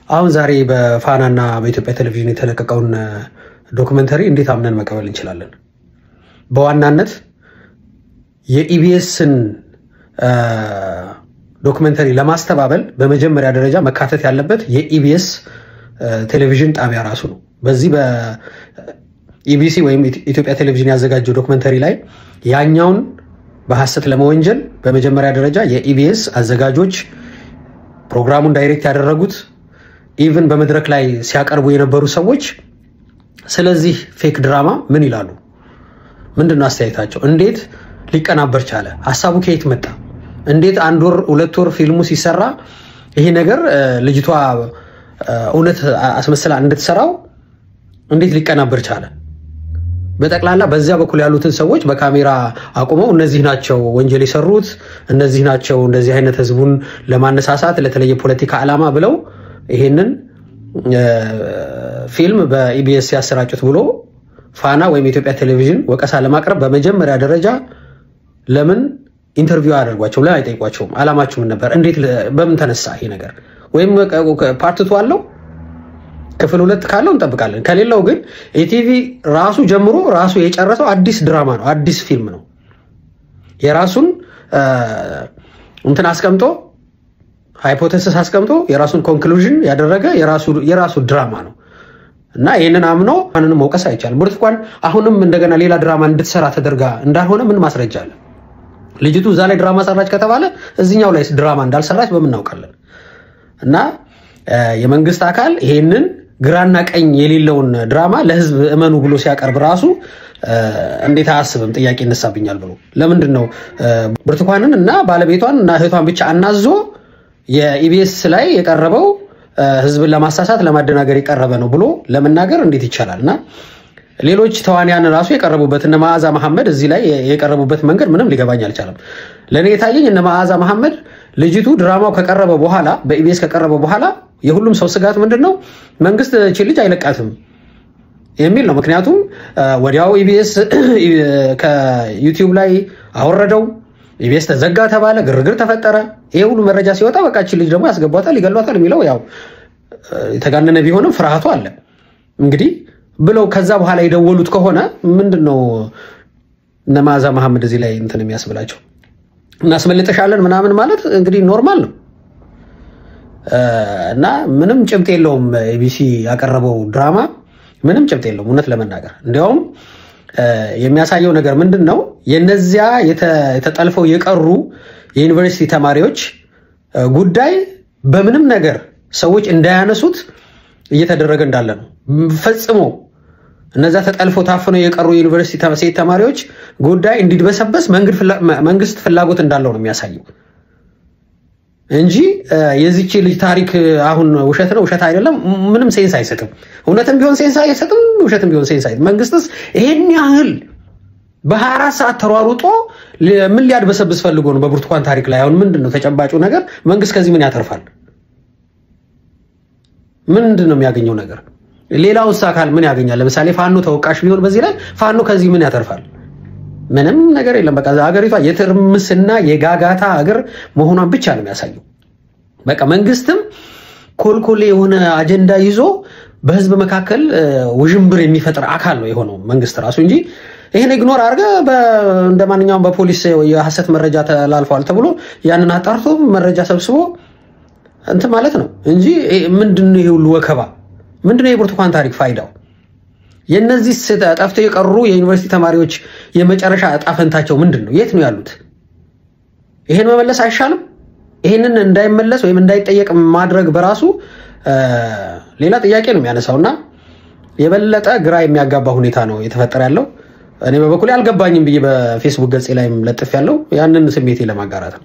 አሁን ዛሬ በፋናና በኢትዮጵያ ቴሌቪዥን የተለቀቀውን ዶክመንተሪ እንዴት አምነን መቀበል እንችላለን? በዋናነት የኢቢኤስን ዶክመንተሪ ለማስተባበል በመጀመሪያ ደረጃ መካተት ያለበት የኢቢኤስ ቴሌቪዥን ጣቢያ ራሱ ነው። በዚህ በኢቢሲ ወይም ኢትዮጵያ ቴሌቪዥን ያዘጋጀው ዶክመንተሪ ላይ ያኛውን በሐሰት ለመወንጀል በመጀመሪያ ደረጃ የኢቢኤስ አዘጋጆች፣ ፕሮግራሙን direct ያደረጉት፣ even በመድረክ ላይ ሲያቀርቡ የነበሩ ሰዎች ስለዚህ fake ድራማ ምን ይላሉ? ምንድን ነው አስተያየታቸው? እንዴት ሊቀናበር ቻለ? ሀሳቡ ከየት መጣ? እንዴት 1 ወር 2 ወር ፊልሙ ሲሰራ ይሄ ነገር ልጅቷ እውነት አስመስላ እንድትሰራው እንዴት ሊቀናበር ቻለ? በጠቅላላ በዚያ በኩል ያሉትን ሰዎች በካሜራ አቁመው እነዚህ ናቸው ወንጀል የሰሩት፣ እነዚህ ናቸው እንደዚህ አይነት ህዝቡን ለማነሳሳት ለተለየ ፖለቲካ ዓላማ ብለው ይሄንን ፊልም በኢቢኤስ ያሰራጩት ብሎ ፋና ወይም የኢትዮጵያ ቴሌቪዥን ወቀሳ ለማቅረብ በመጀመሪያ ደረጃ ለምን interview አያደርጓቸው? ለምን አይጠይቋቸውም? ዓላማችሁ ምን ነበር? እንዴት በምን ተነሳ ይሄ ነገር? ወይም part two አለው፣ ክፍል ሁለት ካለው እንጠብቃለን። ከሌለው ግን ኢቲቪ ራሱ ጀምሮ ራሱ የጨረሰው አዲስ ድራማ ነው፣ አዲስ ፊልም ነው። የራሱን እንትን አስቀምጦ፣ hypothesis አስቀምጦ፣ የራሱን conclusion ያደረገ የራሱ ድራማ ነው እና ይህንን አምኖ ማንንም መውቀስ አይቻልም። ብርቱካን አሁንም እንደገና ሌላ ድራማ እንድትሰራ ተደርጋ እንዳልሆነ ምን ማስረጃ አለ? ልጅቱ እዛ ላይ ድራማ ሰራች ከተባለ እዚኛው ላይ ድራማ እንዳልሰራች በምን እናውቃለን? እና የመንግስት አካል ይሄንን ግራና ቀኝ የሌለውን ድራማ ለህዝብ እመኑ ብሎ ሲያቀርብ ራሱ እንዴት አያስብም? ጥያቄ ይነሳብኛል ብሎ ለምንድን ነው ብርቱካንን እና ባለቤቷን እና እህቷን ብቻ አናዞ የኢቢኤስ ላይ የቀረበው ህዝብን ለማሳሳት ለማደናገር የቀረበ ነው ብሎ ለመናገር እንዴት ይቻላል? እና ሌሎች ተዋንያን ራሱ የቀረቡበት፣ እነ መዓዛ መሐመድ እዚህ ላይ የቀረቡበት መንገድ ምንም ሊገባኝ አልቻለም። ለእኔ የታየኝ እነ መዓዛ መሐመድ ልጅቱ ድራማው ከቀረበ በኋላ፣ በኢቢኤስ ከቀረበ በኋላ የሁሉም ሰው ስጋት ምንድን ነው? መንግስት እቺን ልጅ አይለቃትም የሚል ነው። ምክንያቱም ወዲያው ኢቢኤስ ከዩቲዩብ ላይ አወረደው፣ ኢቢኤስ ተዘጋ ተባለ፣ ግርግር ተፈጠረ። ይሄ ሁሉ መረጃ ሲወጣ በቃ እቺን ልጅ ደግሞ ያስገቧታል፣ ይገሏታል የሚለው ያው የተጋነነ ቢሆንም ፍርሃቱ አለ እንግዲህ ብለው ከዛ በኋላ የደወሉት ከሆነ ምንድን ነው እነ መዓዛ መሐመድ እዚህ ላይ እንትን የሚያስብላቸው? እናስመልጥሻለን ምናምን ማለት እንግዲህ normal ነው እና ምንም ጭብጥ የለውም። ኢቢሲ ያቀረበው ድራማ ምንም ጭብጥ የለውም። እውነት ለመናገር እንዲያውም የሚያሳየው ነገር ምንድን ነው? የነዚያ የተጠልፈው የቀሩ የዩኒቨርሲቲ ተማሪዎች ጉዳይ በምንም ነገር ሰዎች እንዳያነሱት እየተደረገ እንዳለ ነው። ፈጽሞ እነዛ ተጠልፈው ታፍነው የቀሩ የዩኒቨርሲቲ ሴት ተማሪዎች ጉዳይ እንዲድበሰበስ መንግስት ፍላጎት እንዳለው ነው የሚያሳየው እንጂ የዚች ልጅ ታሪክ አሁን ውሸት ነው ውሸት አይደለም ምንም sense አይሰጥም። እውነትም ቢሆን sense አይሰጥም፣ ውሸትም ቢሆን sense አይሰጥም። መንግስትስ ይሄን ያህል በ24 ሰዓት ተሯሩጦ ምን ሊያድበሰብስ ፈልጎ ነው? በብርቱካን ታሪክ ላይ አሁን ምንድን ነው ተጨባጩ ነገር? መንግስት ከዚህ ምን ያተርፋል? ምንድን ነው የሚያገኘው ነገር? ሌላውስ አካል ምን ያገኛል? ለምሳሌ ፋኖ ተወቃሽ ቢሆን በዚህ ላይ ፋኖ ከዚህ ምን ያተርፋል? ምንም ነገር የለም። በቃ ሀገሪቷ የትርምስና የጋጋታ ሀገር መሆኗን ብቻ ነው የሚያሳየው። በቃ መንግስትም ኮልኮሌ የሆነ አጀንዳ ይዞ በህዝብ መካከል ውዥንብር የሚፈጥር አካል ነው የሆነው መንግስት ራሱ እንጂ ይህን ignore አድርገህ እንደ ማንኛውም በፖሊስ የሐሰት መረጃ ተላልፈዋል ተብሎ ያንን አጣርቶ መረጃ ሰብስቦ እንትን ማለት ነው እንጂ ምንድን ነው ይሄ ሁሉ ወከባ? ምንድን ነው የብርቱካን ታሪክ ፋይዳው? የእነዚህ ጠፍተው የቀሩ የዩኒቨርሲቲ ተማሪዎች የመጨረሻ እጣ ፈንታቸው ምንድን ነው? የት ነው ያሉት? ይሄን መመለስ አይሻልም? ይሄንን እንዳይመለስ ወይም እንዳይጠየቅ ማድረግ በራሱ ሌላ ጥያቄ ነው የሚያነሳው እና የበለጠ ግራ የሚያጋባ ሁኔታ ነው የተፈጠረ ያለው። እኔ በበኩሌ አልገባኝም ብዬ በፌስቡክ ገጼ ላይም ለጥፍ ያለው ያንን ስሜቴ ለማጋራት ነው።